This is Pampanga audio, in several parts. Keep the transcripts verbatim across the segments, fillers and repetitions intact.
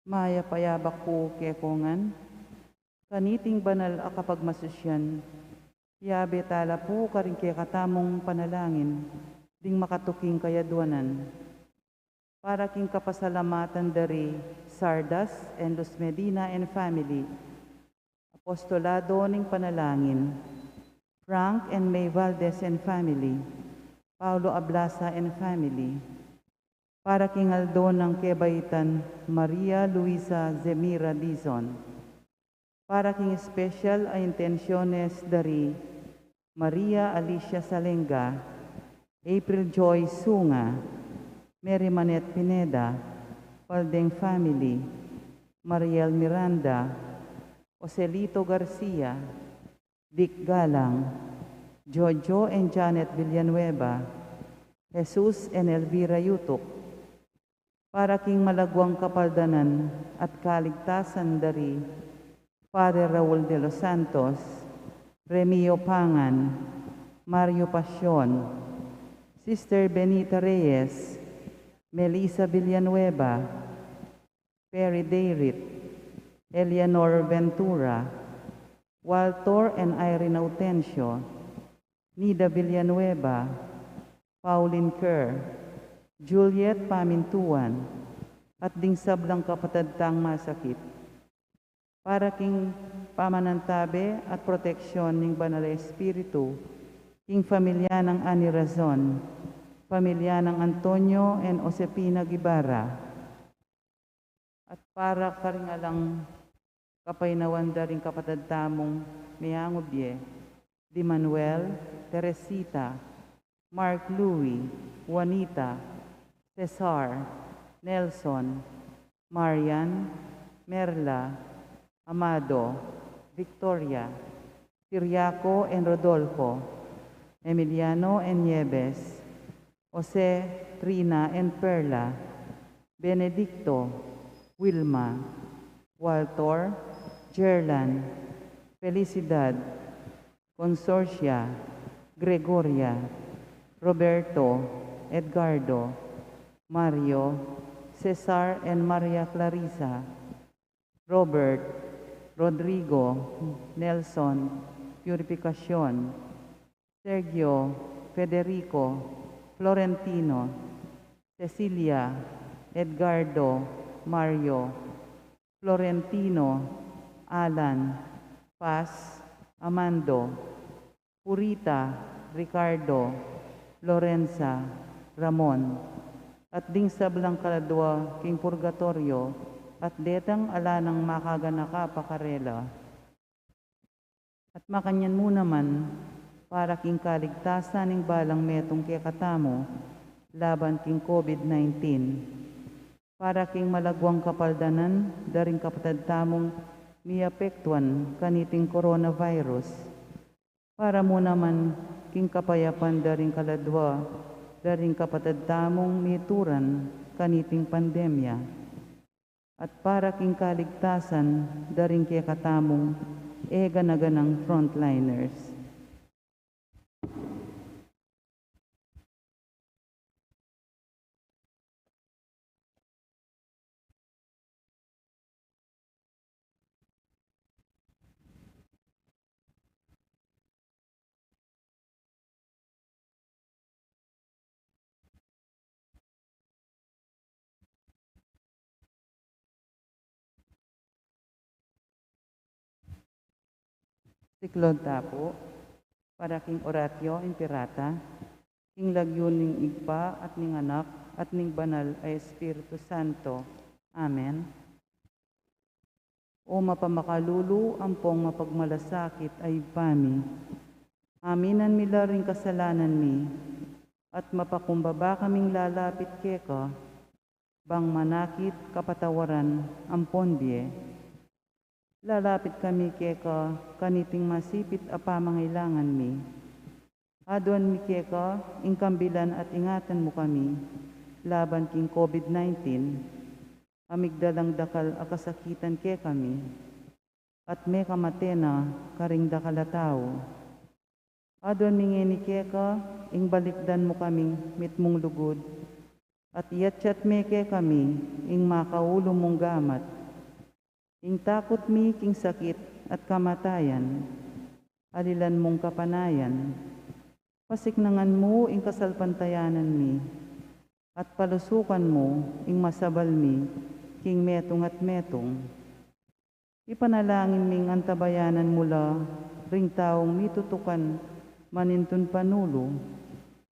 Mayap a yabak pu kekongan, kaniting banal a kapagmasusyan, yabe tala pu karing kekatamung panalangin, ding makatuking kayadwanan. Para king kapasalamatan dari Sardas and Luz Medina and family, Apostolado ning Panalangin, Frank and May Valdez and family, Paulo Ablasa and family, para king aldo nang kebaitan Maria Luisa Zemira Dizon, para king special a intensyones dari Maria Alicia Salenga, April Joy Sunga, Mary Manette Pineda, Waldeng family, Mariel Miranda, Joselito Garcia, Dick Galang, Jojo and Janet Villanueva, Jesus and Elvira Yutuk, para king malagwang kapaldanan at kaligtasan dari Father Raul de los Santos, Remio Pangan, Mario Pasion, Sister Benita Reyes, Melissa Villanueva, Perry Dayrit, Eleanor Ventura, Walter and Irene Autencio, Nida Villanueva, Pauline Kerr, Juliet Pamintuan, at ding sablang kapatad tang masakit. Para king pamanantabe at proteksyon ning Banal a Espiritu, king pamilya nang Ani Razon, pamilya nang Antonio and Josefina Guevara, at para karing alang kapaynawan da ring kapatad tamung meangu bie, di Manuel, Teresita, Mark Louis, Juanita, Cesar, Nelson, Marian, Merla, Amado, Victoria, Siriaco and Rodolfo, Emiliano and Nieves, Jose, Trina and Perla, Benedicto, Wilma, Walter, Gerlan, Felicidad, Consorcia, Gregoria, Roberto, Edgardo, Mario, Cesar and Maria Clarissa, Robert, Rodrigo, Nelson, Purificacion, Sergio, Federico, Florentino, Cecilia, Edgardo, Mario, Florentino, Alan, Paz, Amando, Purita, Ricardo, Lorenza, Ramon, at ding sablang kaladwa king purgatoryo, at detang ala nang makaganaka pa karela. At makanyan mu naman, para king kaligtasan ning balang metung kekatamu, laban king COVID nineteen, para king malagwang kapaldanan da ring kapatad tamung miapektuan kaniting coronavirus, para mu naman king kapayapan da ring kaladwa da ring kapatad tamung mituran kaniting pandemya, at para king kaligtasan da ring kekatamung e gana-ganang frontliners. Siklaud ta pu para king Oratio Imperata, king lagyu ning Ibpa at ning Anak at ning Banal a Espiritu Santo. Amen. O mapamakalulu ampong mapagmalasakit a Ibpa mi, aminan mi la ring kasalanan mi, at mapakumbaba kaming lalapit keka, bang manakit kapatawaran ampon bie. Lalapit kami keka kaniting masipit a pamangailangan mi. Aduan mi keka ing kambilan at ingatan mu kami laban king COVID nineteen, a migdalang dakal a kasakitan kekami, at mekamate na karing dakal a tau. Aduan mi ngeni keka ing balikdan mu kaming mitmung lugud, at iyatyat me kekami ing makaulu mung gamat. Ing takut mi king sakit at kamatayan, alilan mung kapanayan, pasiknangan mu ing kasalpantayanan mi, at palusukan mu ing masabal mi king metung at metung. Ipanalangin ming antabayanan mu la ring taung mitutukan manintun panulu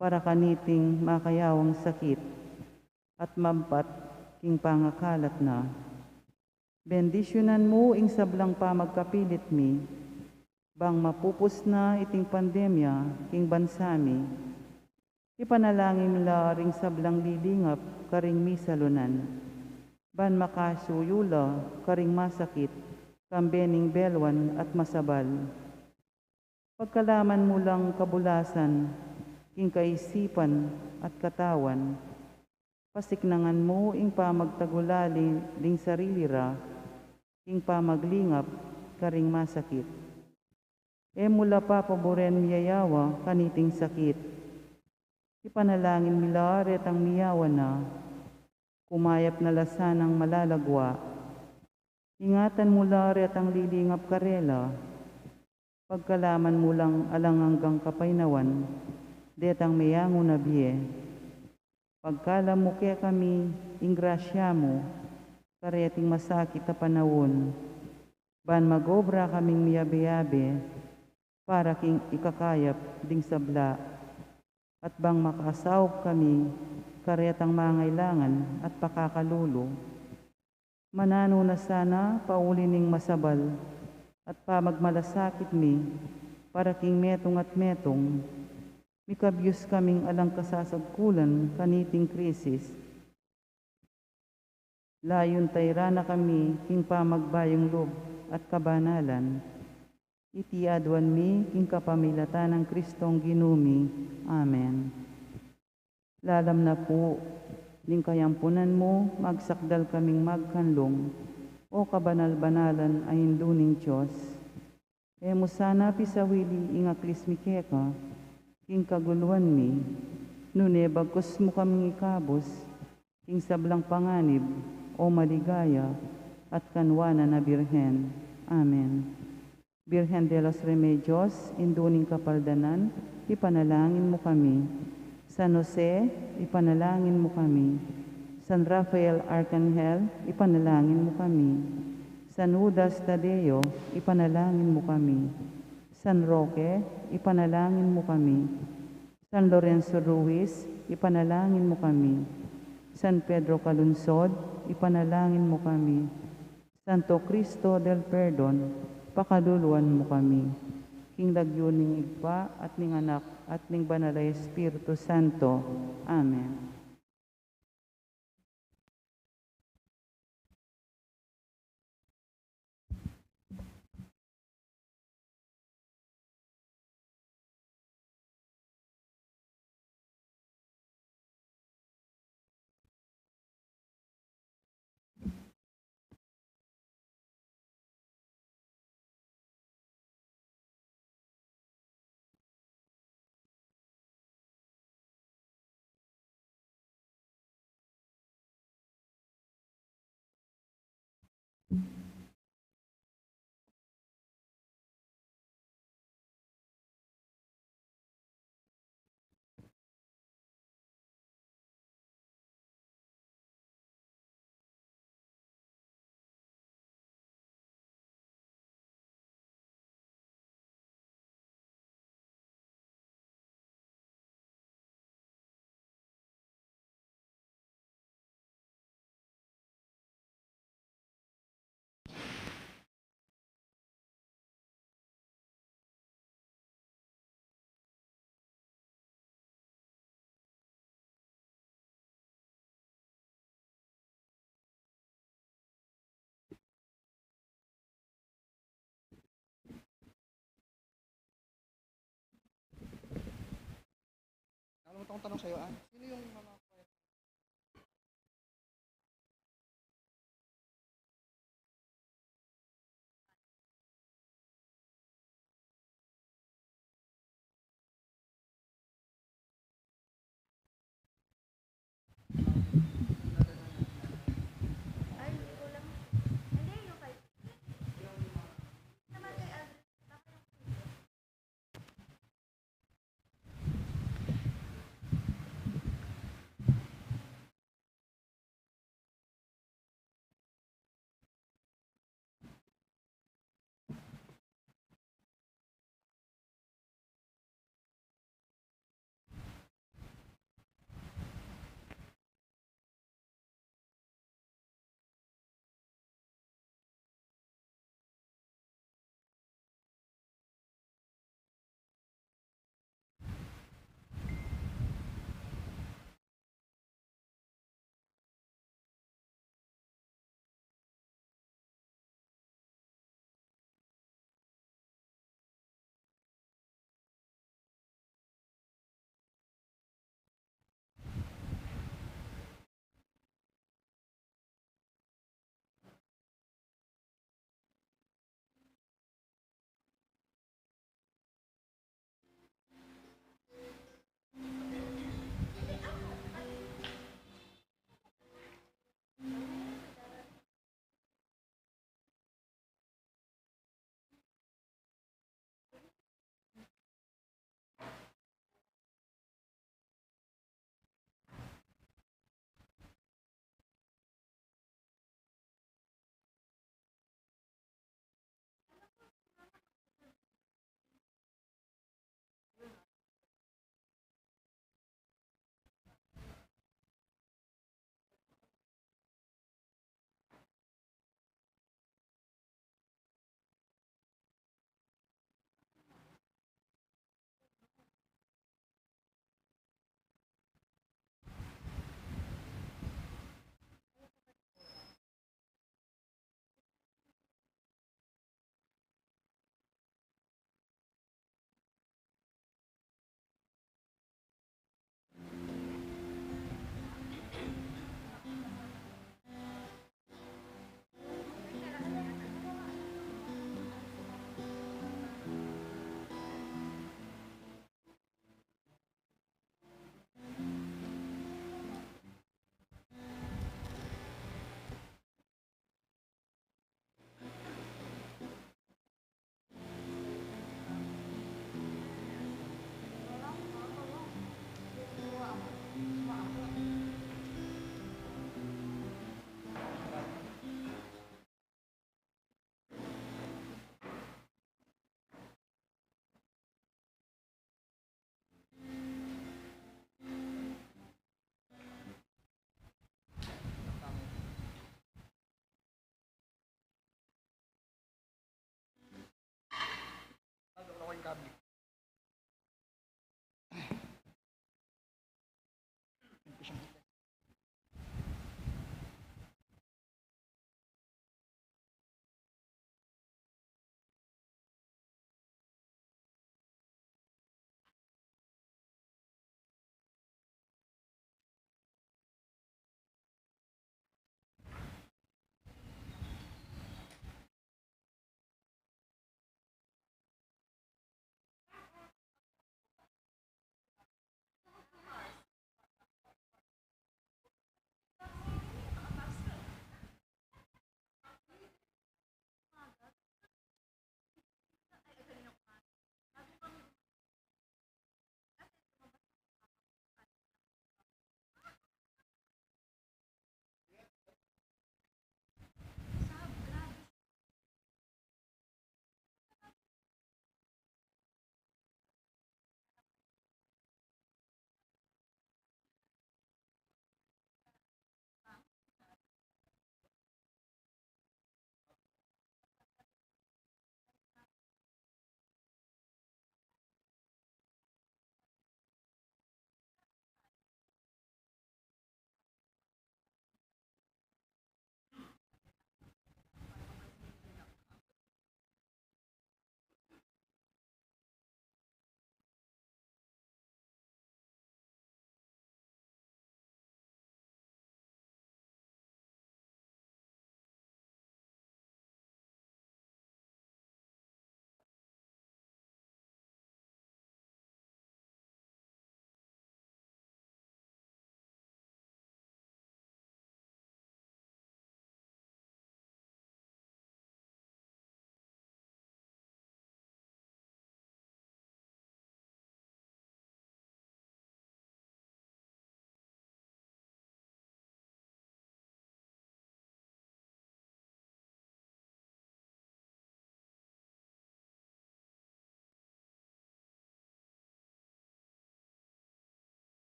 para kaniting makayawang sakit at mampat king pangakalat na. Bendisyunan mu ing sablang pamagkapilit mi, bang mapupus na iting pandemya king bansa mi. Ipanalangin mi la ring sablang lilingap karing misalunan, ban makasuyu la karing masakit, kambe ning belwan at masabal. Pagkalaman mu lang kabulasan king kaisipan at katawan, pasiknangan mu ing pamagtagulali ning sarili ra king pamaglingap karing masakit. E mu la papaburen miyayawa kaniting sakit. Ipanalangin mi la retang miyawa na, kumayap na la sanang malalagwa. Ingatan mu la retang lilingap karela. Pagkalaman mu lang alang anggang kapaynawan detang meyangu na bie. Pagkalub mu kekami ing grasya mu kareting masakit a panaun, ban magobra kaming miyabe-yabe para king ikakayap ding sabla, at bang makasaup kami karetang mangailangan at pakakalulu. Mananu na sana pauli ning masabal at pamagmalasakit mi para king metung at metung, mikabyus kaming alang kasasagkulan kaniting krisis. Layun tairan na kami king pamagbayung lub at kabanalan. Iti aduan mi king kapamilatan nang Kristong Ginu mi. Amen. Lalam na pu ning kayampunan mu, magsakdal kaming magkanlung, O kabanal-banalan a Indu ning Dios. E mu sana pisawili ing aklis mi keka king kaguluan mi, nune bagkus mu kaming ikabus king sablang panganib, O maligaya at kanwanan a Birhen. Amen. Birhen de los Remedios, Indu ning Kapaldanan, ipanalangin mu kami. San Jose, ipanalangin mu kami. San Rafael Arkanghel, ipanalangin mu kami. San Judas Tadeo, ipanalangin mu kami. San Roque, ipanalangin mu kami. San Lorenzo Ruiz, ipanalangin mu kami. San Pedro Calungsod, ipanalangin mu kami. Santo Cristo del Perdon, pakaluluan mu kami. King lagyu ning Ibpa, at ning Anak, at ning Banal a Espiritu Santo. Amen. Alam mo itong tanong sa'yo, ah? Sino yung mga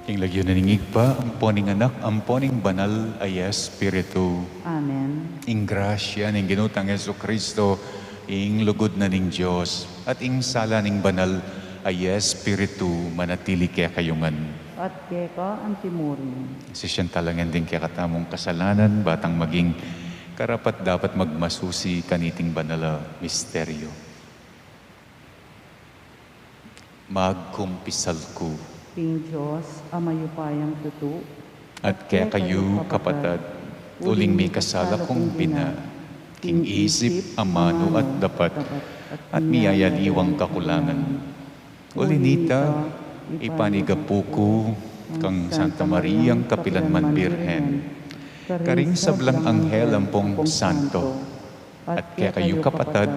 King lagyu na ning Ibpa, ampo ning Anak, ampo ning Banal a Espiritu. Amen. Ing grasya ning Ginu tang Jesucristo, ing lugud na ning Dios, at ing sala ning Banal a Espiritu manatili kekayu ngan. At keka antimurin. Sisian talangen ding kekatamung kasalanan, ba tang maging karapat-dapat magmasusi kaniting banal a misteryo. Magkumpisal ku king Dios a mayupayang tutu, at kekayu, kapatad, uling mikasala kung bina, king isip, amanu, at dapat, at miyayaliwang kakulangan. Uli nita, ipanigapu ku kang Santa Mariang kapilan man Birhen, karing sablang anghel ampong santo, at kekayu, kapatad,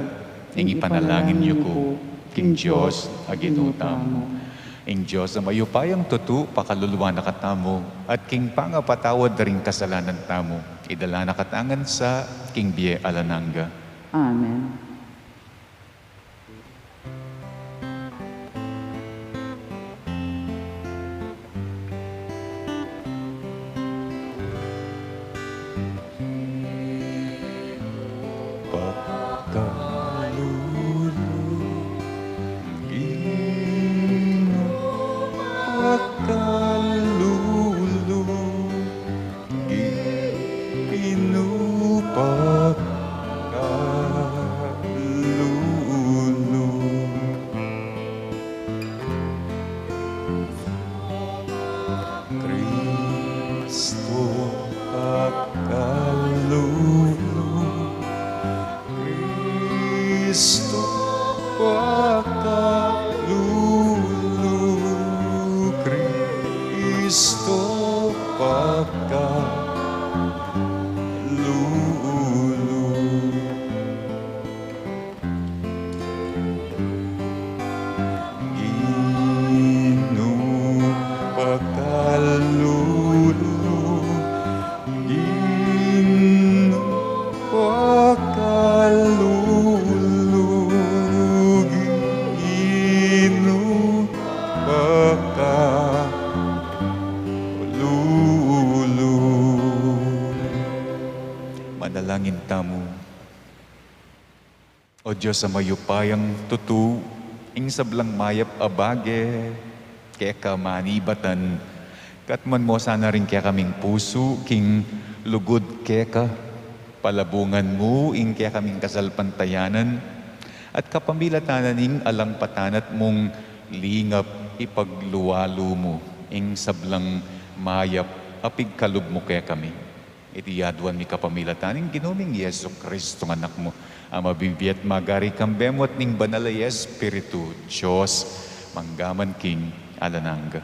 Ing ipanalangin yu ku king Dios a Ginu tamu. Ing Dios a mayupayang tutu pakaluluan na katamu, at king pangapatawad da ring kasalanan tamu, idala na katamu ngan sa king bie alang angga. Amen. Pakalulu, Ginu, pakalulu, Ginu, pakalulu. Kristo pakalulu, Kristo pakalulu, Kristo pakalulu. Ginu pakalulu, Ginu pakalulu, Ginu pakalulu. Manalangin tamu. O Dios a mayupayang tutu, ing sablang mayap a bage keka manibatan, katmuan mu sana ring kekaming pusu king lugud keka, palabungan mu ing kekaming kasalpantayanan, at kapamilatan ning alang patanat mung lingap ipagluwalu mu ing sablang mayap a pigkalub mu kekami. Iti aduan mi kapamilatan ning Ginu ming Jesu Cristo, ing Anak mu, a mabibie at magari kambe mu at ning Banal a Espiritu, Dios, mangga man king alang angga.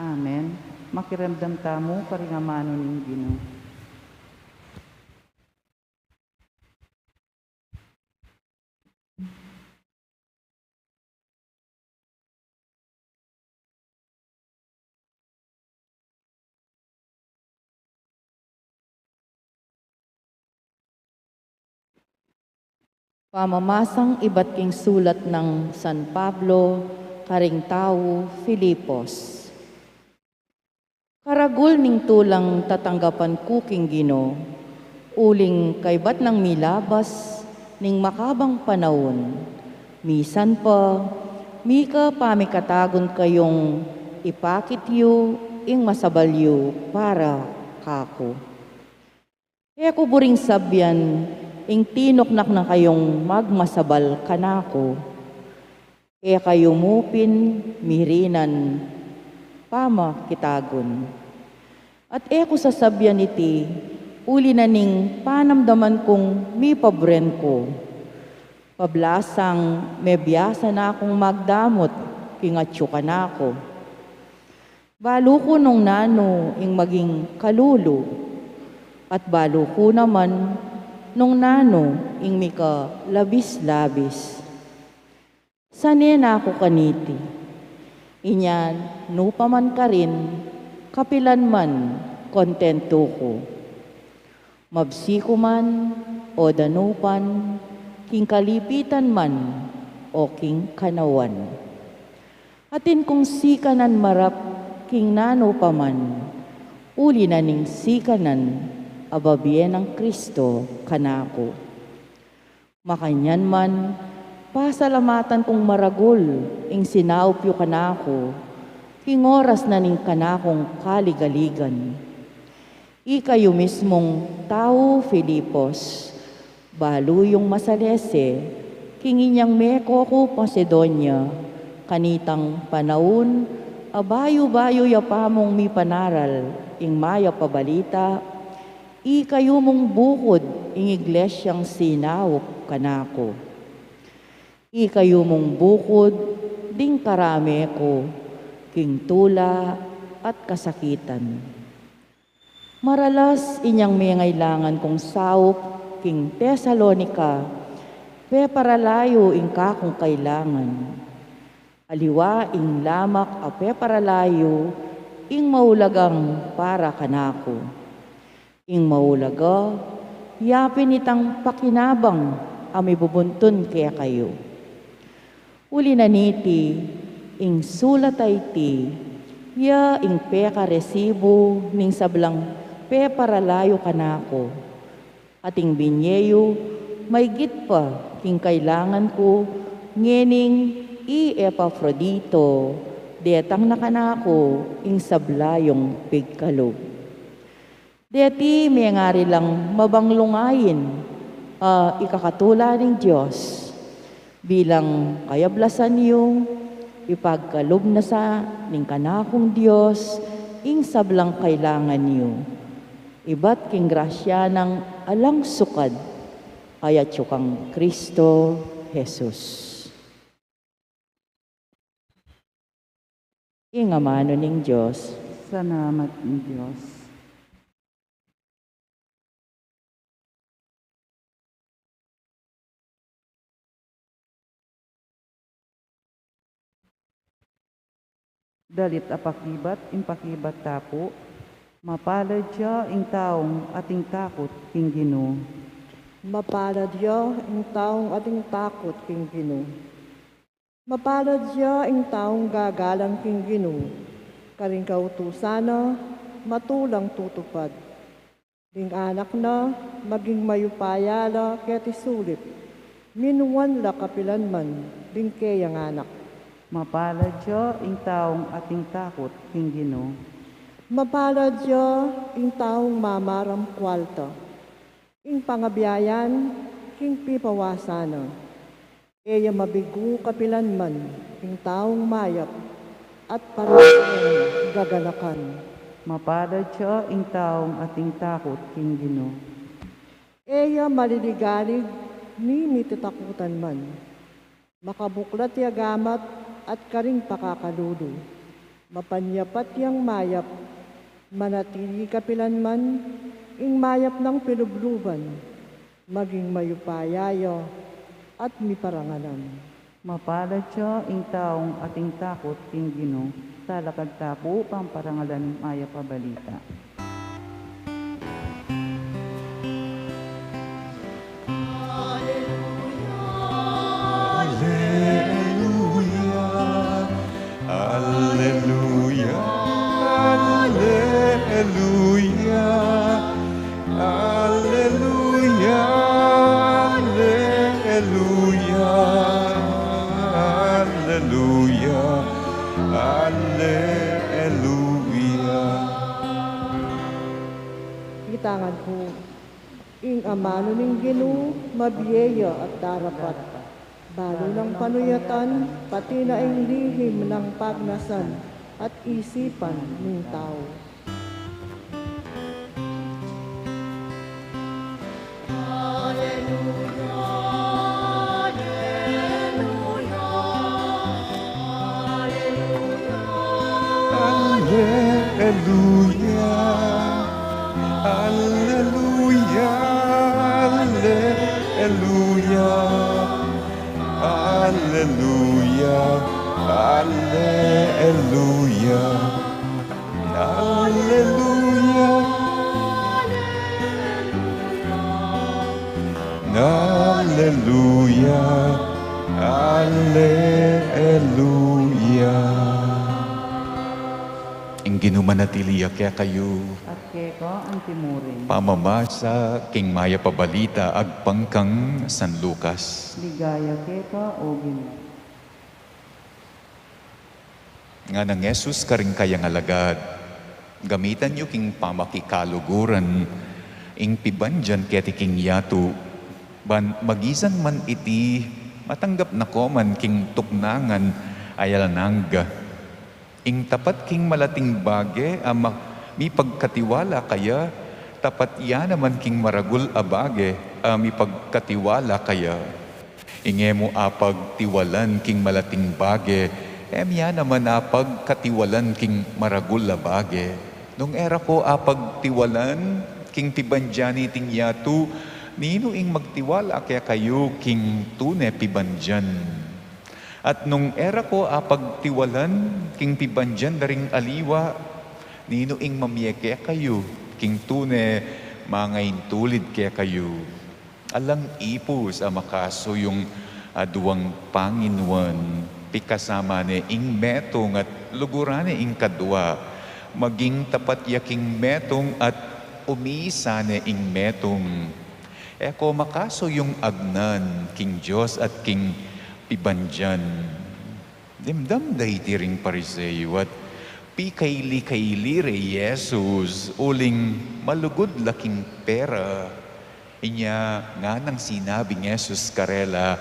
Amen. Makiramdam tamu karing amanu ning Ginu. Pamamasang ibat king sulat nang San Pablo karing tau Filipos. Karagul ning tulang tatanggapan ku king Ginu, uling kaybat nang milabas ning makabang panaun, misan pa mika pamikatagun kayung ipakit yu ing masabal yu para kaku. E ku buring sabian ing tinuknang na kayung magmasabal kanaku. E kayu mu pin mirinan pamakitagun. At e ku sasabian iti uli na ning panamdaman kung mipabren ku. Pablasang mebiasa na kung magdamot king atyu kanaku. Balu ku nung nanu ing maging kalulu, at balu ku naman nung nanu ing mika labis-labis. Sane na ku kaniti. Inya nu pa man karin, kapilan man kontentu ku. Mabsi ku man o danupan, king kalipitan man o king kanawan. Atin kung sikanan marap king nanu pa man, uli na ning sikanan a babie nang Kristo kanaku. Makanyan man, pasalamatan kung maragul ing sinaup yu kanaku, king oras na ning kanakung kaligaligan. Ikayu mismung tau Filipos, balu yung masalese, king inyang meko ku Macedonia, kanitang panaun, a bayu-bayu ya pa mung mipanaral ing mayap a balita, ikayu mung bukud ing iglesyang sinaup kanaku. Ikayu mung bukud ding karame ku, king tula at kasakitan. Maralas inyang mengailangan kung saup king Tesalonica, peparalayu ing kakung kailangan. Aliwa ing lamak a peparalayu ing maulagang para kanaku. Ing maulaga, yapin itang pakinabang a mibubuntun kekayu. Uli na niti, ing sulat a iti, ya ing pekaresibu ning sablang peparalayu kanaku. At ing binye yu, maygit pa king kailangan ku, ngening i Epafrodito, detang na kanaku ing sabla yung pigkalub. Deti mengari lang mabanglungayin a ikakatula ning Dios. Bilang kayablasan yu, ipagkalub na sa ning kanakung Dios ing sablang kailangan yu. Ibat king grasya nang alang sukad, ayat yu kang Kristo Jesus. Ing amanu ning Dios. Salamat ning Dios. Dalit a pakibat, ing pakibat ta pu, mapalad ya ing taung ating takut king Ginu. Mapalad ya ing taung ating takut king Ginu. Mapalad ya ing taung gagalang king Ginu, karing kautusan na matulang tutupad. Ding anak na maging mayupaya la keti sulip, minuan la kapilan man ding keyang anak. Mapalad ya ing taung ating takut king Ginu. Mapalad ya ing taung mamaram kualta. Ing pangabiayan king pipawasan na. E ya mabigu kapilan man ing taung mayap at parang gaganakan. Mapalad ya ing taung ating takut king Ginu. E ya maliligalig ni mititakutan man. Makabuklat ya gamat at karing pakakalulu. Mapanyapat yang mayap, manatili kapilan man ing mayap nang pilubluban, maging mayupaya ya at miparangalan. Mapalad ya ing taung ating takut king Ginu. Talakad ta pu, pamparangalan ing mayap a balita. Alleluia, alleluia, alleluia, alleluia, alleluia, alleluia, alleluia. Itangan ku. Ing amanu ning Ginu, mabie ya at darapat. Balu nang panuyatan, pati na ing lihim nang pagnasan at isipan ning tau. Alleluia, alleluia, alleluia. Alleluia, alleluia, alleluia, alleluia, alleluia, alleluia, alleluia, alleluia. Ing Ginu manatili ya kekayu. At keka antimurin. Pamamasa king mayap a balita agpang kang San Lucas. Ligaya keka, O Ginu. Nganang Jesus karing kayang alagad, gamitan yu king pamakikaluguran ing pibandian keti king yatu, ban magizan man iti matanggap na ko man king tuknangan a alang angga. Ing tapat king malating bage a ma-, mipagkatiwala kaya, tapat ya naman king maragul a bage a mipagkatiwala kaya. Ing e mu apagtiwalan king malating bage, e mu ya naman apagkatiwalan king maragul a bage. Nung e ra ko apagtiwalan king pibandian niting yatu, Ninu ing magtiwala kekayu king tune pibandian? At nung e ra ko apagtiwalan king pibandian da ring aliwa, ninu ing mamie kekayu king tune mangaintulid kekayu? Alang ipus a makasuyung aduang panginuan, pikasama ne ing metung at luguran ne ing kadua, maging tapat ya king metung at umisa ne ing metung. E ko makasuyung agnan king Dios at king pibandian. Dimdam da iti ring Pariseo at pikaili-kaili re Jesus, uling malugud la king pera. Inya nganang sinabi nang Jesus karela,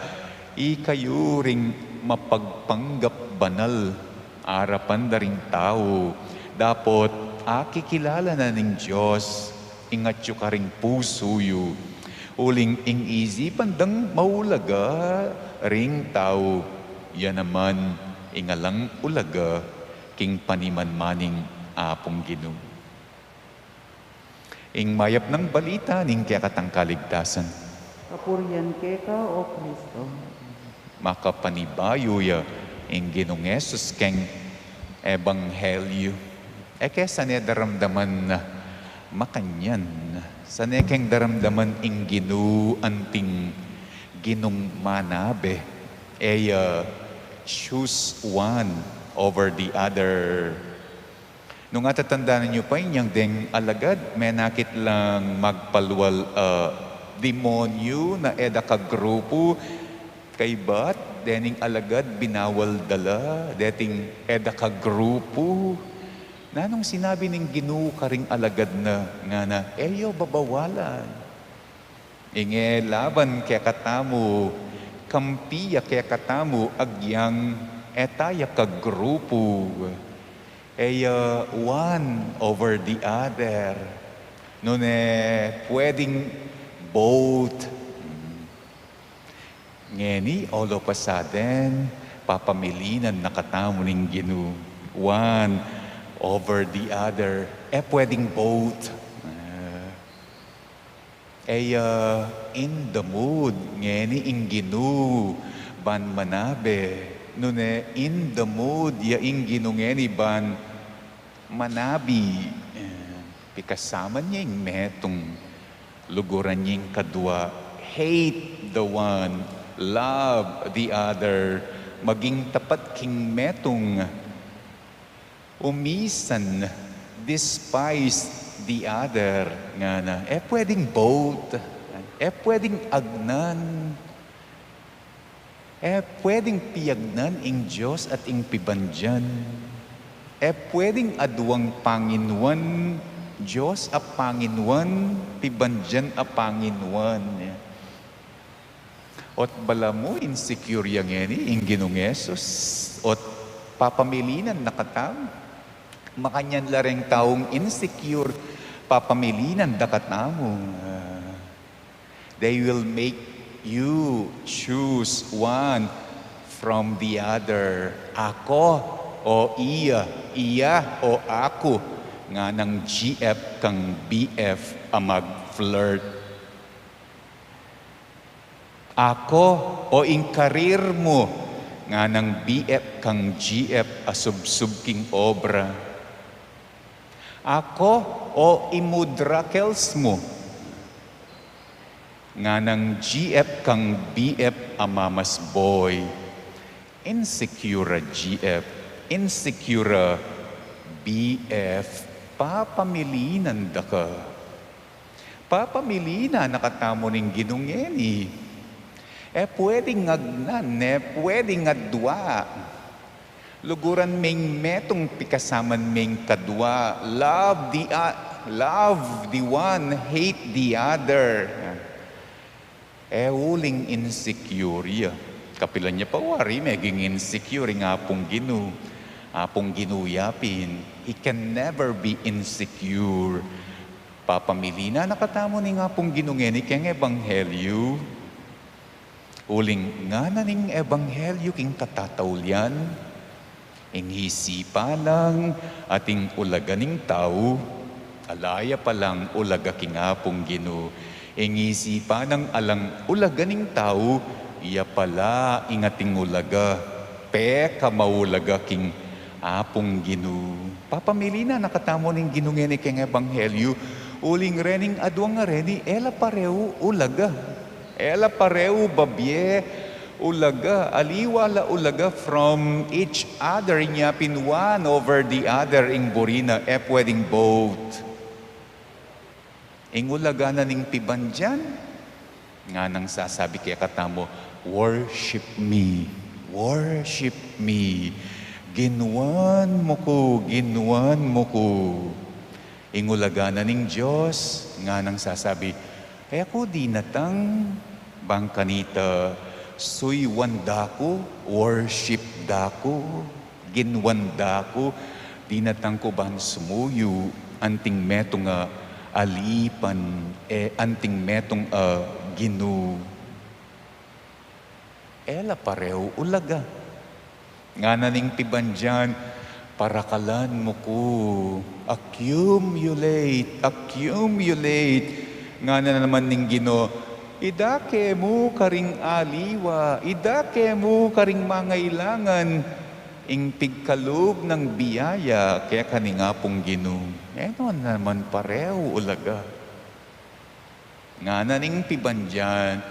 ikayu ring mapagpanggap banal arapan da ring tau, dapot akikilala na ning Dios ing atyu karing pusu yu, uling ing isipan dang maulaga ring tau, ya naman ing alang ulaga king panimanmaning Apung Ginu. Ing mayap nang balita ning kekatang kaligtasan. Kapurian keka, O Kristo. Makapanibayu ya ing Ginung Jesus keng ebanghelyu. E ke sane daramdaman na makanyan, sane keng daramdaman ing Ginu anting Ginung manabe, e ya choose one over the other. Nung atatandanan yu pa inyang deng alagad, menakit lang magpalual a demonyu na e da kagrupu, kaybat dening alagad binawal da la deting e da kagrupu. Nanung sinabi ning Ginu karing alagad na, ngana, e yu babawalan. Ing e laban kekatamu, kampi ya kekatamu agyang e taya kagrupu, e ya one over the other. Nune pwedeng both. Ngeni, all of a sudden, papamilinan na katamu ning Ginu. One over the other. E pwedeng both. Ah. E ya in the mood ngeni ing Ginu ban manabe. Nune in the mood ya ing Ginu ngeni ban manabi, e, pikasaman ya ing metung, luguran ya ing kadua, hate the one, love the other, maging tapat king metung. Umisan, despise the other, ngana. E pwedeng both. E pwedeng agnan. E pwedeng piagnan ing Dios at ing pibandian. E pwedeng aduang panginuan, Dios a panginuan, pibandian a panginuan. Ot balamu insecure ya ngeni ing Ginung Jesus, ot papamilinan na katamu. Makanyan la reng taung insecure, papamilinan da katamu. They will make you choose one from the other. Ako o iya, iya o aku, nganang G F kang B F a mag-flirt. Ako o ing karir mu, nganang B F kang G F a subsub king obra. Ako o ing mudrakels mu, nganang G F kang B F a mama's boy. Insecure a G F, insecure a B F, papamilinan da ka. Papamilinan na katamu ning Ginu ngeni. E pwedeng agnan, e pwedeng adua. Luguran meng metung, pikasaman meng kadua. Love the, uh, love the one, hate the other. E uling insecure ya. Kapilan ya pa wari meging insecure ing Apung Ginu? Apung Ginu ya pin, he can never be insecure. Papamilinan na katamu ning Apung Ginu ngeni keng ebanghelyu. Uling ngana ning ebanghelyu king katataulian, ing isipan lang at ing ulaga ning tau, ala ya palang ulaga king Apung Ginu. Ing isipan nang alang ulaga ning tau, iya pala ing ating ulaga, pekamaulaga king Apung Ginu. Papamili na na katamu ning Ginu ngeni keng Ebanghelyu, uling rening adwang a reni, e la pareu ulaga. E la pareu babie ulaga, aliwa la ulaga from each other, inya pin one over the other ing buri na, e pwedeng both. Ing ulaga na ning pibandian, nganang sasabi kekatamu, "Worship me, worship me. Ginuan mu ku, ginuan mu ku." Ing ulaga na ning Dios, nganang sasabi, "E ku dinatang bang kanita suyuan da ku, worship da ku, ginuan da ku, dinatang ku ban sumuyu anting metung a alipan, e anting metung a ginu." E la pareu ulaga. Ngana ning pibandian, "Parakalan mu ku, accumulate, accumulate." Ngana naman ning Ginu, "Idake mu karing aliwa, idake mu karing mangailangan ing pigkalub nang biyaya keka ning Apung Ginu." E no naman pareu ulaga. Ngana ning pibandian,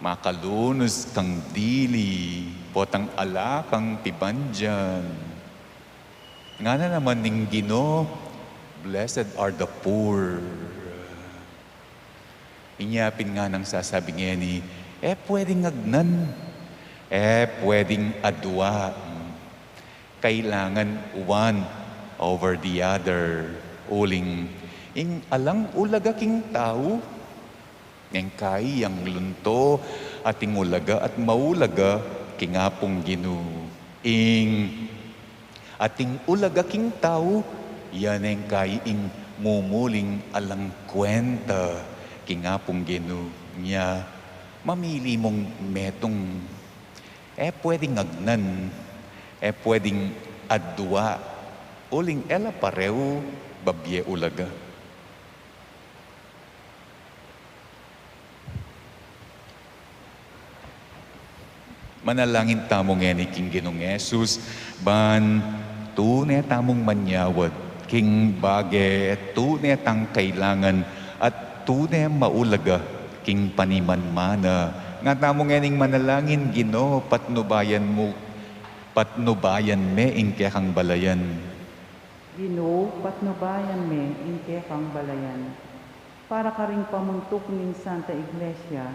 "Makalunus kang dili, potang ala kang pibandian." Ngana naman ning Ginu, "Blessed are the poor." Inya pin nganang sasabi ngeni, e pwedeng agnan, e pwedeng adua. Kailangan one over the other. Uling ing alang ulaga king tau, neng kai yang lunto ating ulaga at maulaga king Apung Ginu. Ing ating ulaga king tau, ya neng kai ing mumuling alang kwenta king Apung Ginu. Nya, mamili mung metung. E pwedeng agnan, e pwedeng adua, uling e la pareu babie ulaga. Manalangin tamu ngeni king Ginung Jesus, ban tune tamung manyawad king bage tune tang kailangan at tune maulaga king panimanmana. Nga tamu ngening manalangin, Ginu, patnubayan mu, patnubayan me ing kekang balayan. Ginu, patnubayan me ing kekang balayan. Para karing pamuntuk ning Santa Iglesia,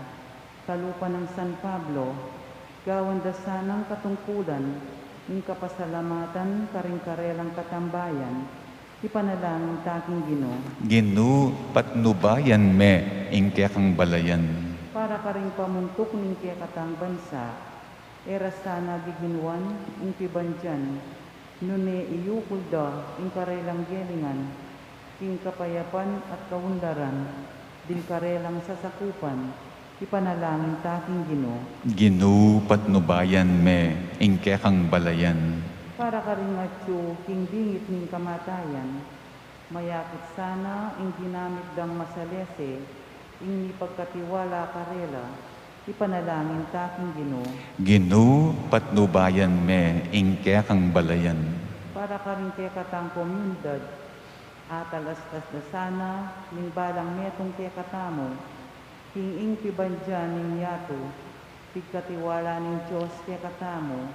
kalupa nang San Pablo, gawan da sanang katungkulan ning kapasalamatan karing karelang katambayan, ipanalangin ta king Ginu. Ginu, patnubayan me ing kekang balayan. Para karing pamuntuk ning kekatang bansa, e ra sana giginuan ing pibandian, nune iyukul da ing karelang gelingan king kapayapan at kaunlaran ding karelang sasakupan, ipanalangin ta king Ginu. Ginu, patnubayan me ing kekang balayan. Para karing atyu king bingit ning kamatayan, mayakit sana ing ginamit dang masalese ing mipagkatiwala karela, ipanalangin ta king Ginu. Ginu, patnubayan me ing kekang balayan. Para karing kekatang komunidad, atalastas da sana ning balang metung kekatamu, king ing pibandian ning yatu, pigkatiwala ning Dios kekatamu,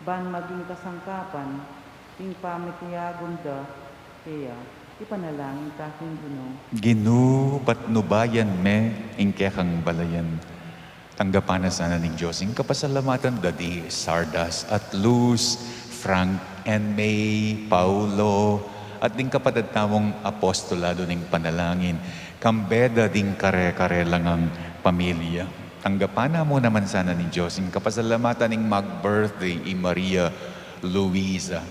ban maging kasangkapan king pamitiagum da keya, ipanalangin ta king Ginu. Ginu, patnubayan me ing kekang balayan. Tanggapan na sana ning Dios ing kapasalamatan da di Sardas at Luz, Frank and May, Paulo, at ding kapatad tamung apostolado ning panalangin, kambe da ding kare-kare lang a pamilya. Tanggapan na mu naman sana ning Dios ing kapasalamatan ning mag-birthday i Maria Luisa.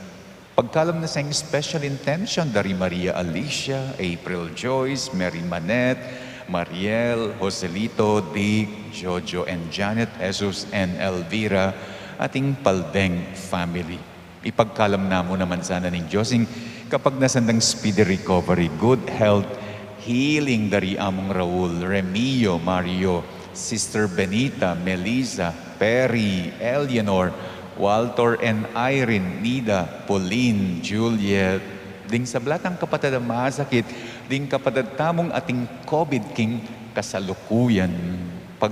Pagkalam na sa ing special intention da ri Maria Alicia, April Joyce, Mary Manette, Mariel, Joselito, Dick, Jojo and Janet, Jesus and Elvira, at ing Paldeng family. Ipagkalam na mu naman sana ning Dios ing kapagnasan dang speedy recovery, good health, healing dari Among Raul, Remio, Mario, Sister Benita, Melissa, Perry, Eleanor, Walter and Irene, Nida, Pauline, Juliet, ding sabla tang kapatad a masakit, ding kapatad tamung ating COVID king kasalukuyan. Pag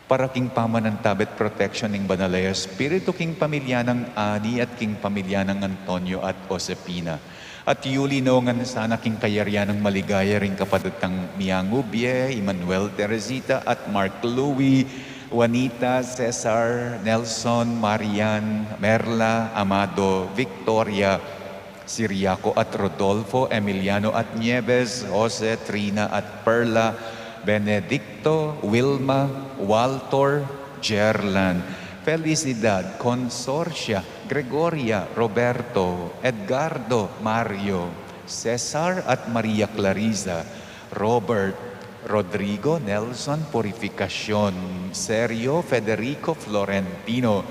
para king pamanantabe at protection ning Banal a Espiritu king pamilya nang Ani at king pamilya nang Antonio at Josefina. At yuli no ngan sana king kayarian nang maligaya ring kapatad tang miyangubie, Emmanuel, Teresita at Mark Louie, Juanita, Cesar, Nelson, Marian, Merla, Amado, Victoria, Siriaco at Rodolfo, Emiliano at Nieves, Jose, Trina at Perla, Benedicto, Wilma, Walter, Gerlan, Felicidad, Consorcia, Gregoria, Roberto, Edgardo, Mario, Cesar at Maria Clarisa, Robert, Rodrigo, Nelson, Purificacion, Sergio, Federico, Florentino,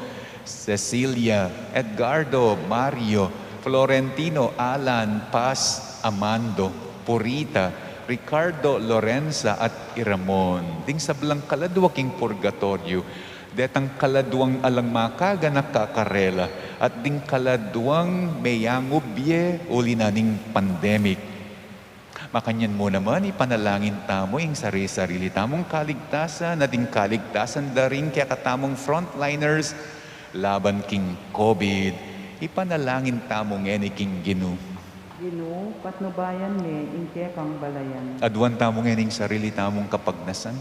Cecilia, Edgardo, Mario, Florentino, Alan, Paz, Amando, Purita, Ricardo, Lorenza, at Iramon. Ding sablang kaladua king purgatoryo, detang kaladuang alang makaganaka karela, at ding kaladuang meyangubie uli na ning pandemic. Makanyan mu naman, ipanalangin tamu ing sari-sarili tamung kaligtasan at ing kaligtasan da ring kekatamung frontliners laban king COVID. Ipanalangin tamu ngeni king Ginu. Ginu, patnubayan me ing kekang balayan. Aduan tamu ngeni ing sarili tamung kapagnasan.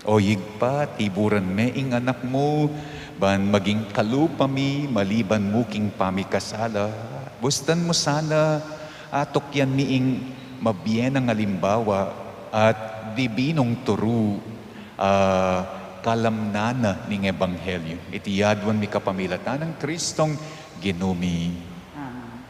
O Ibpa, tiburan me ing Anak mu, ban maging kalupa mi maliban mu king pamikasala. Bustan mu sana, atukyan mi ing mabie nang alimbawa at dibinung turu, a kalamnan na ning ebanghelyo. Iti aduan mi kapamilatan nang Kristong Ginu mi. Amen.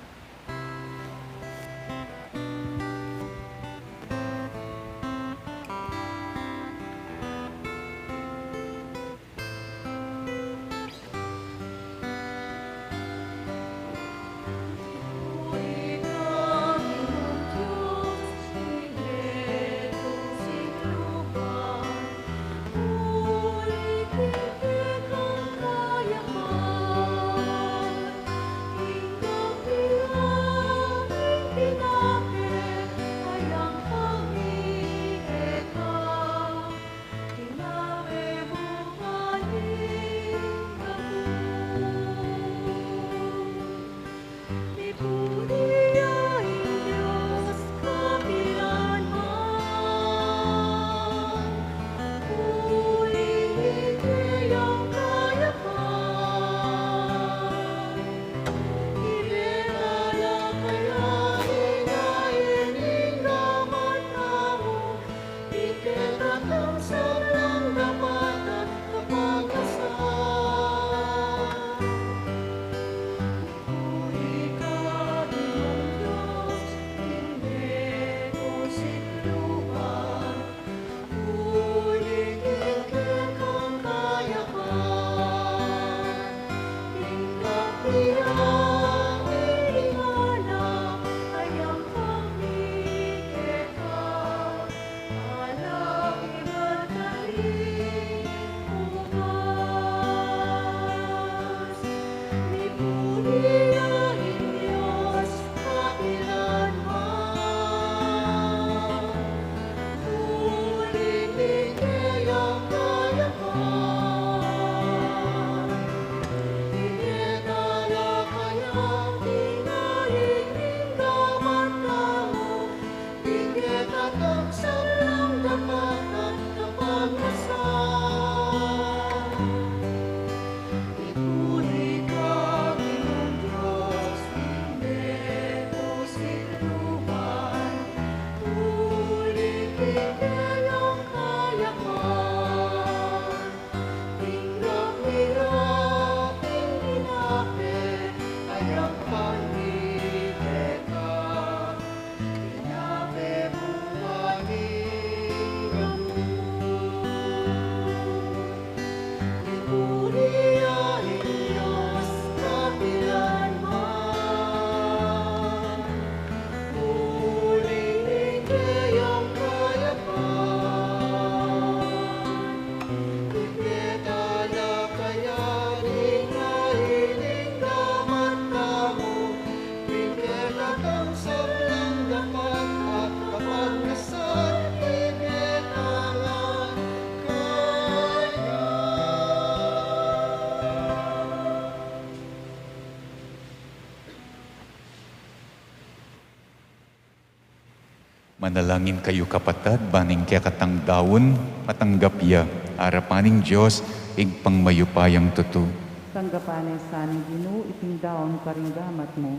Manalangin kayu, kapatad, ban ing kekatang daun matanggap ya arapan ning Dios, Ibpang mayupayang tutu. Tanggapan na sa ning Ginu iting daun karing gamat mu,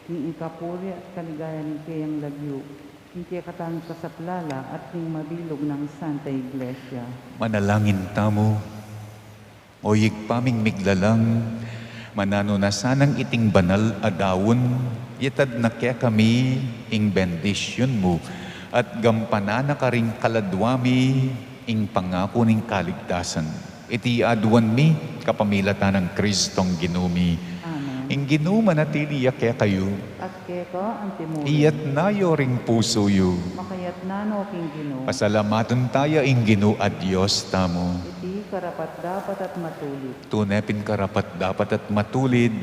king ikapuri at kaligayan ning keyang lagyu, king kekatang kasaplalan at king mabilug nang Santa Iglesia. Manalangin tamu. O Ibpa ming miglalang, mananu na sanang iting banal a daun, itad na kekami ing bendisyun mu, at gampanan na karing kaladwa mi ing pangaku ning kaligtasan. Iti aduan mi kapamilatan nang Kristong Ginu mi. Amen. Ing Ginu manatili ya kekayu. At keka antimurin. Iyatna yu ring pusu yu. Makayatna no king Ginu. Pasalamatan taya ing Ginu a Dios tamu. Iti karapat-dapat at matulid. Tune pin karapat-dapat at matulid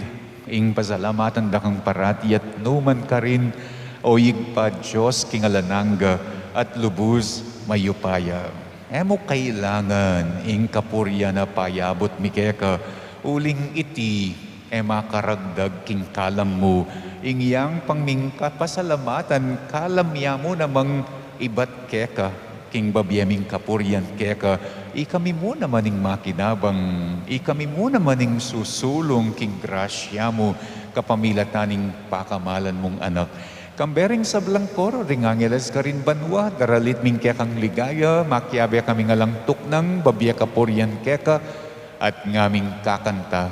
ing pasalamatan da kang parati at nu man karin, O Ibpa, Dios king alang angga at lubus mayupaya. E mu kailangan ing kapurian a payabut mi keka, uling iti e makaragdag king kalam mu. Ing yang pang ming kapasalamatan, kalam ya mu namang ibat keka, king babie ming kapurian keka, ikami mu naman ing makinabang, ikami mu naman ing susulung king grasya mu, kapamilatan ning pakamalan mung Anak. Kambe ring sablang koro ring angeles karin banua, daralit ming kekang ligaya, makiabe kaming alang tuknang, babie kapurian keka, at ngaming kakanta.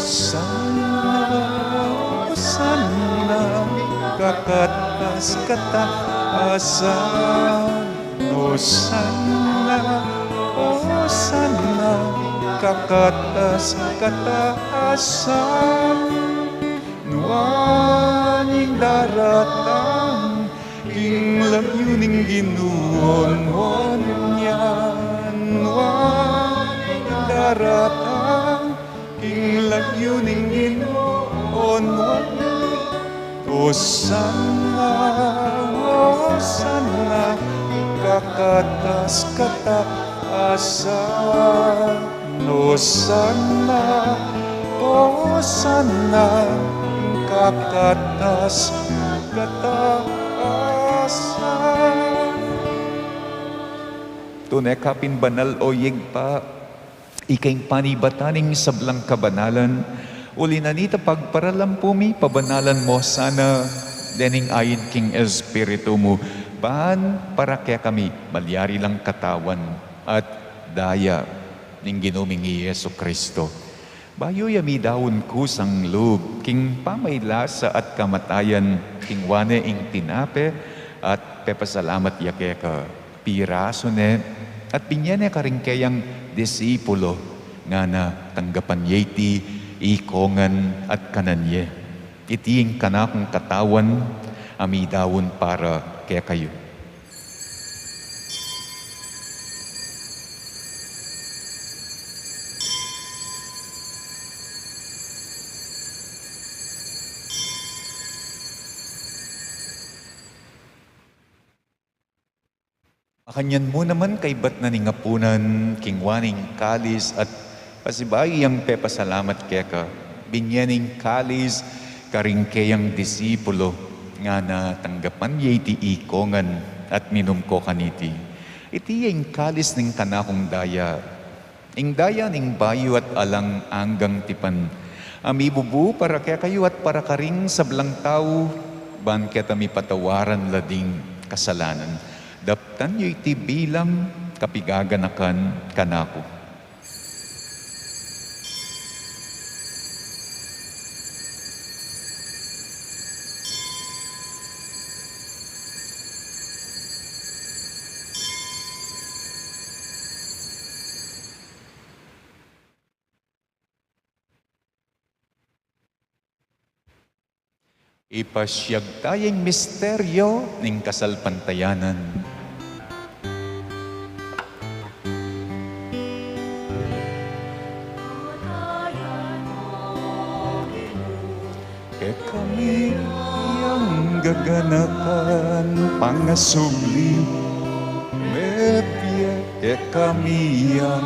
Osana, Osana, kakatas-katasan. Osana, Osana, kakatas-katasan. Nuan ing daratang king lagyu ning Ginu, nuan yan, nuan ing daratang king lagyu ning Ginu, nuan yan. Osana, Osana, kakatas-katasan. Osana, Osana, kakatas-katasan. Tune ka pin banal, O Ibpa, ika ing panibatan ning sablang kabanalan, uli na nita pagparalampu mi, pabanalan mu sana dening ain king Espiritu mu, ban para kekami malyari lang katawan at daya ning Ginu ming i Jesu Kristo. Bayu ya midaun kusang lub king pamaylasa at kamatayan, kinua ne ing tinape at pepasalamat ya keka, pirasu ne at binye ne karing keyang disipulo, ngana, tanggapan ye iti ikongan at kanan ye. Iti ing kanakung katawan a midaun para kekayu. Makanyan mu naman kaybat na ning apunan, kinua ne ing kalis at pasibayu yang pepasalamat keka, binye ne ing kalis karing keyang disipulo, ngana, tanggapan ye iti ikongan at minum ko kaniti. Iti ya ing kalis ning kanakung daya, ing daya ning bayu at alang anggang tipan, a mibubu para kekayu at para karing sablang tau, ban keta mipatawaran la ding kasalanan. Daptan yu iti bilang kapigaganakan kanaku. Ipasiag taya ing misteryo ning kasalpantayanan. Kekami yang Gaganakan pangasubli, mebie kekami yang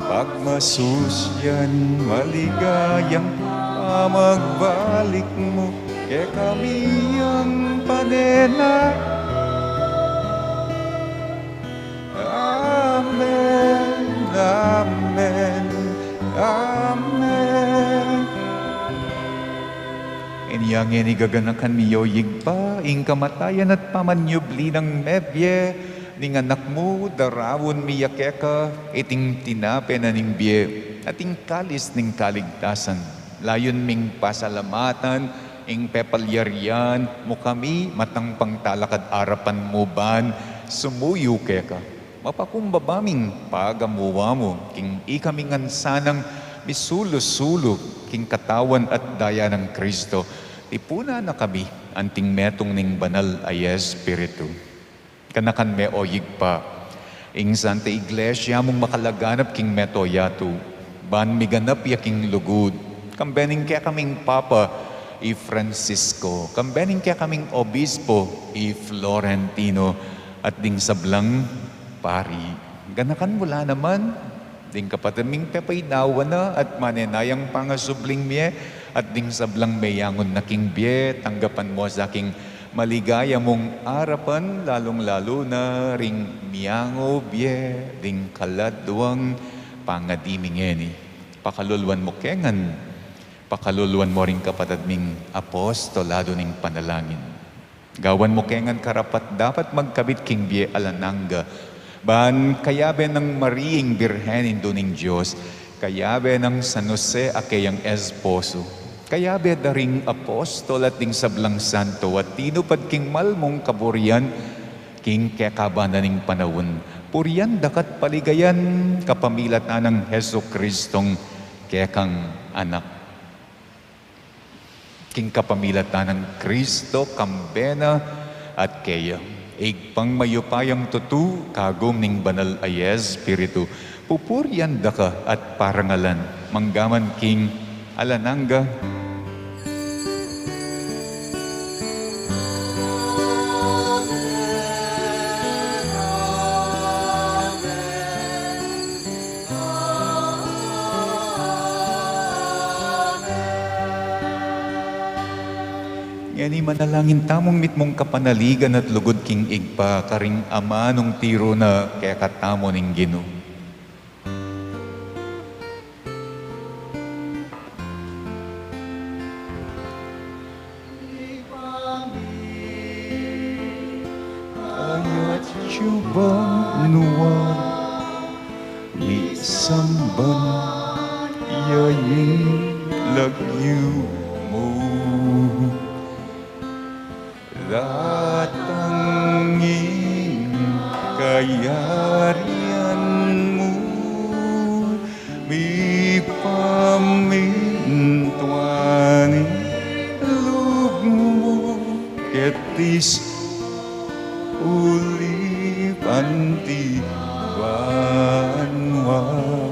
pagmasusyan, maligayang pamagbalik mu kekami yang panena. Amen, amen, amen. Inya ngeni gaganakan mi, o Ibpa, ing kamatayan at pamanyubli nang mebie ning Anak mu, daraun mi ya keka iting tinape na ning bie at ing kalis ning kaligtasan. Layun ming pasalamatan ing pepalyarian mu kami matang pangtalakad arapan mu ban sumuyu keka. Mapakumbaba ming pagamuan mu king ikami ngan sanang misulu-sulu king katawan at daya nang Kristo. Tipunan na kami anting metung ning Banal a Espiritu. Ganakan me, o Ibpa, ing Santa Iglesia mung makalaganap king meto yatu, ban miganap ya king lugud, kambe ning kekaming Papa i Francisco, kambe ning kekaming Obispo i Florentino, at ding sablang pari. Ganakan mu la naman ding kapatad ming pepaidawan na at manenayang pangasubling mie, at ding sablang meyangu na king bie, tanggapan mu sa king maligaya mung arapan, lalung-lalu na ring miyangu bie ding kaladwang pangadi mi ngeni. Pakaluluan mu ke ngan, pakaluluan mu ring kapatad ming apostolado ning panalangin. Gawan mu ke ngan karapat-dapat magkabit king bie alang angga, ban kayabe nang Maria ing Birhen, Indu ning Dios, kayabe nang San Jose a keyang esposo, kayabe da ring apostol at ding sablang santo a tinupad king mal mung kaburian king kekaban da ning panaun, purian da ka at paligayan kapamilatan nang Jesucristong kekang Anak. King kapamilatan nang Kristo, kambe na at keya, Ibpang mayupayang tutu, kagum ning Banal a Espiritu, pupurian da ka at parangalan manggaman king alang angga. Ngeni manalangin tamung mitmung kapanaligan at lugud king Ibpa, karing amanung tiru na kekatamu ning Ginu. Kayatyu banua, misamban ya ing lagyu mu. Datang ing kayarian mu, mipamintuan ing lub mu, keti sa ulip anti banua,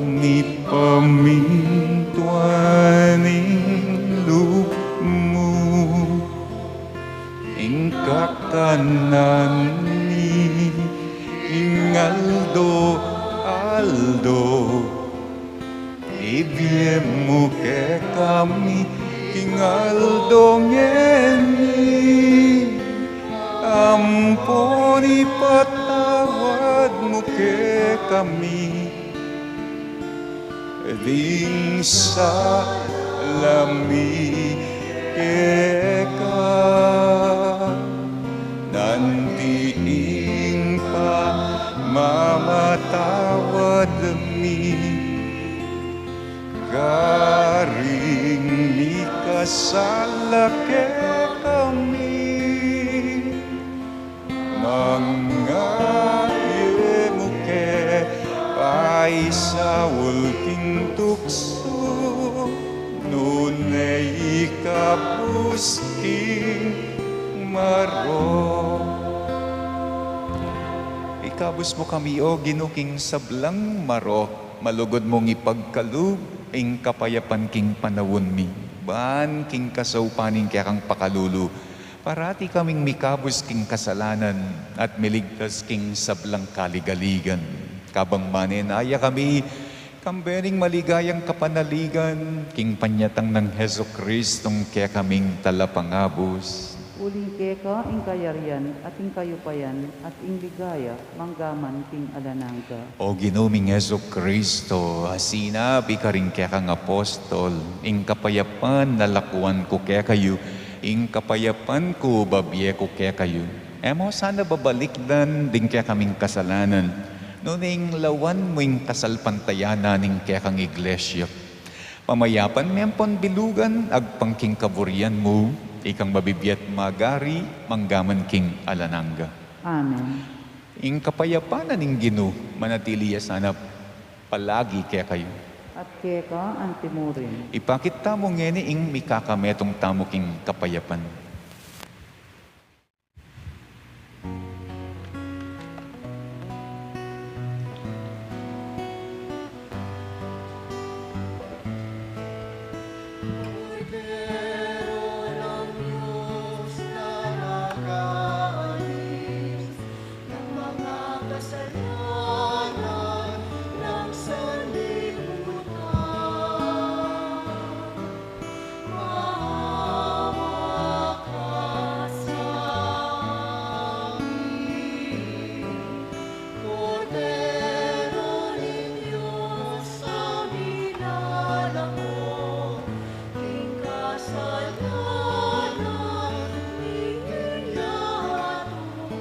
mipamintuan ing lub mu. Ing kakanan mi king aldo-aldo, ibie mu kekami king aldo ngeni, ampon ipatawad mu kekami ding sala mi keka, anti ing pamamatawad mi karing mikasala kekami. Manga e mu ke paisaul king tuksu, nune ikabus king marok. Ikabus mu kami, O Ginu, king sablang marok, malugud mung ipagkalub ing kapayapan king panaun mi, ban king kasaupan ning kekang pakalulu, Parati kaming mikabus king kasalanan at miligtas king sablang kaligaligan. Kabang manenaya kami, kambe ning maligayang kapanaligan, king panyatang nang Jesucristong kekaming Talapangabus. Uling keka ing kayarian at ing kayupayan at ing ligaya manggaman king alang angga. O Ginu ming Jesucristo, a sinabi karing kekang apostol, ing kapayapan na lakuan ku kekayu, ing kapayapan ku babie ku kekayu. E mu sana babalikdan ding kekaming kasalanan, nune ing lawan mu ing kasalpantayanan ning kekang iglesia. Pamayapan me ampon bilugan agpang king kaburian mu, ikang mabibie at magari, manggaman king alang angga. Amen. Ing kapayapan na ning Ginu, manatili ya sana palagi kekayu. At keka antimurin. Ipakit tamu ngeni ing mikakametung tamu king kapayapan. Kordero ng Diyos na nakaalis ng mga kasalanan ng sanlibutan. Maawa ka sa amin, Kordero ning Diyos, a minalako king kasalanan ning yatu.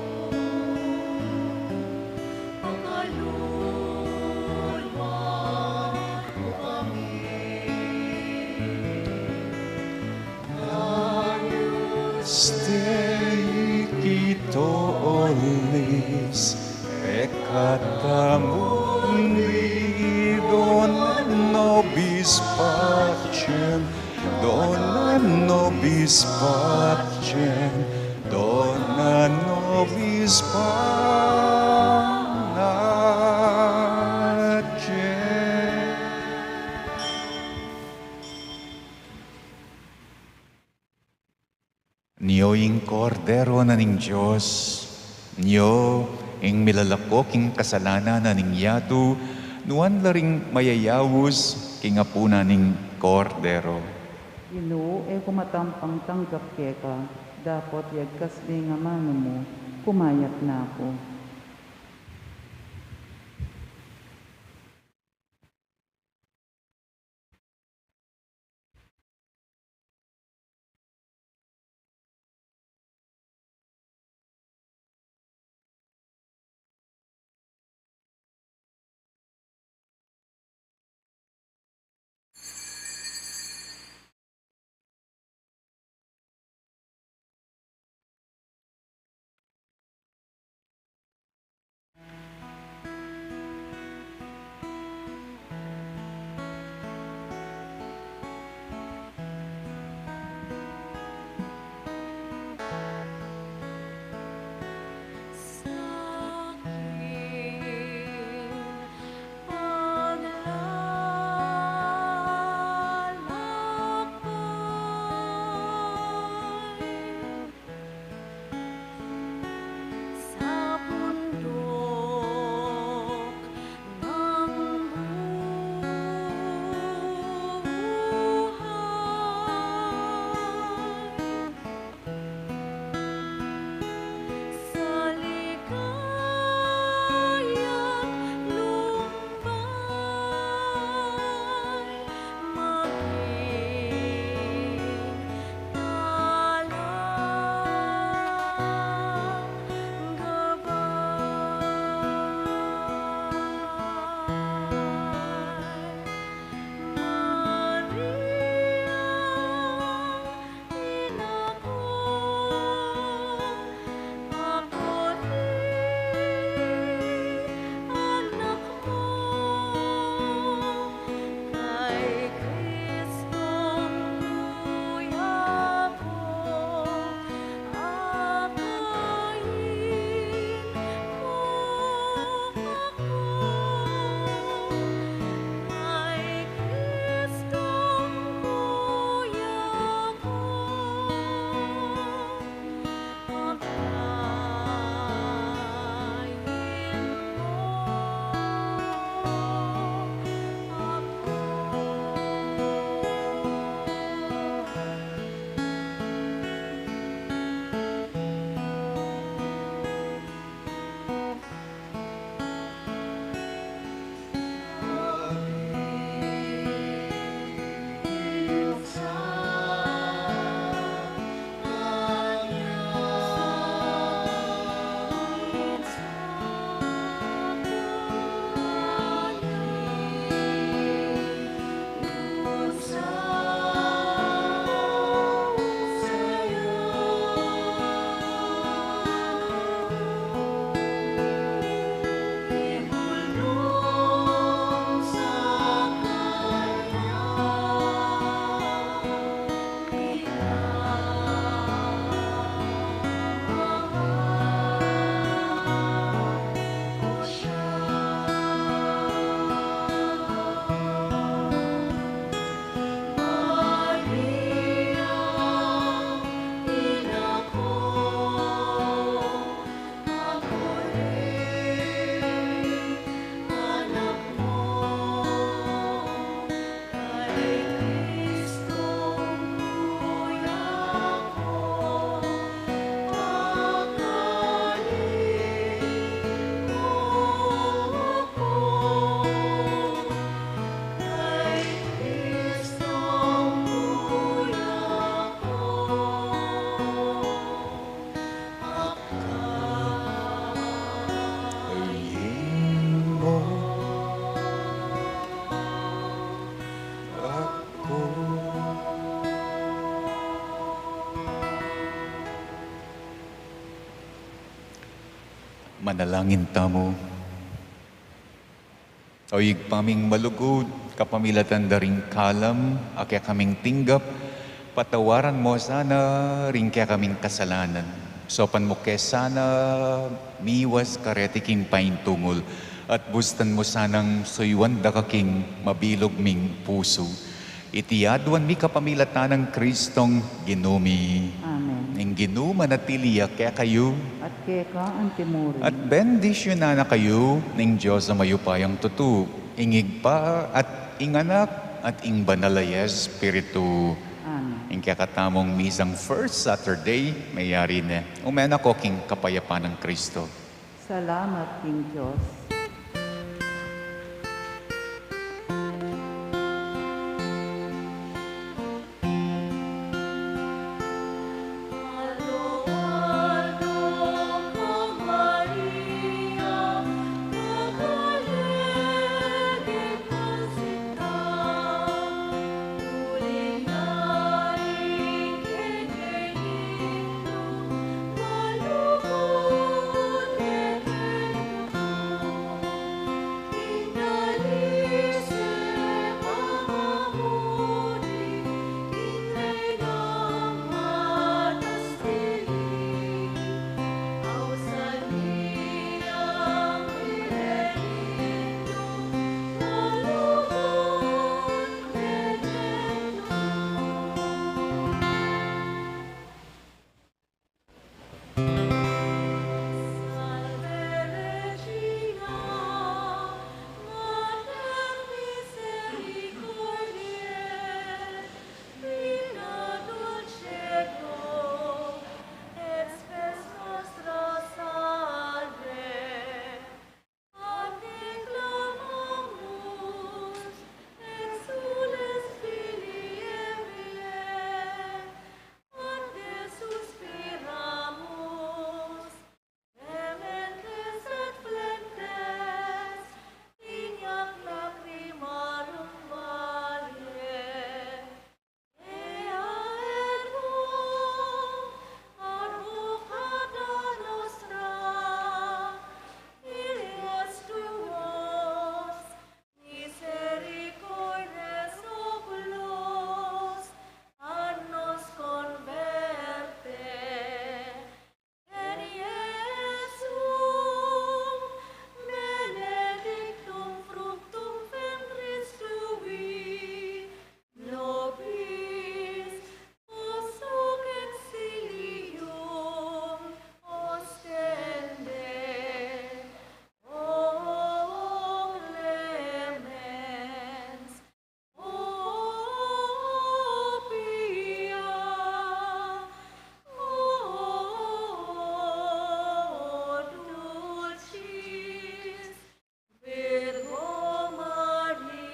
Pakalulwan mu kami. Agnus Dei, qui tollis peccata mundi, dona nobis pacem, dona nobis pacem, dona nobis pacem. Nyo ing Kordero na ning Dios, nyo ing milalako king kasalanan na ning yatu, nuan la ring mayayaus king apunan ning Kordero. Ginu, e ku matampang tanggap keka, dapot yagkas me ing amanu mu, kumayap na ku. Manalangin tamu. O Ibpa ming malugud, kapamilatan da ring kalam a kekaming tinggap, patawaran mu sana ring kekaming kasalanan. Saupan mu ke sana miwas kareti king paintungul, at bustan mu sanang suyuan da ka king mabilug ming pusu. Iti aduan mi kapamilatan nang Kristong Ginu mi. Amen. Ing Ginu manatili ya kekayu. At keka antimurin. At bendisyunan na kayu ning Dios a mayupayang tutu, ing Ibpa at ing Anak at ing Banal a Espiritu. Amen. Ing kekatamung misang first Saturday, mayari ne. Ume na ko king kapayapan nang Kristo. Salamat king Dios.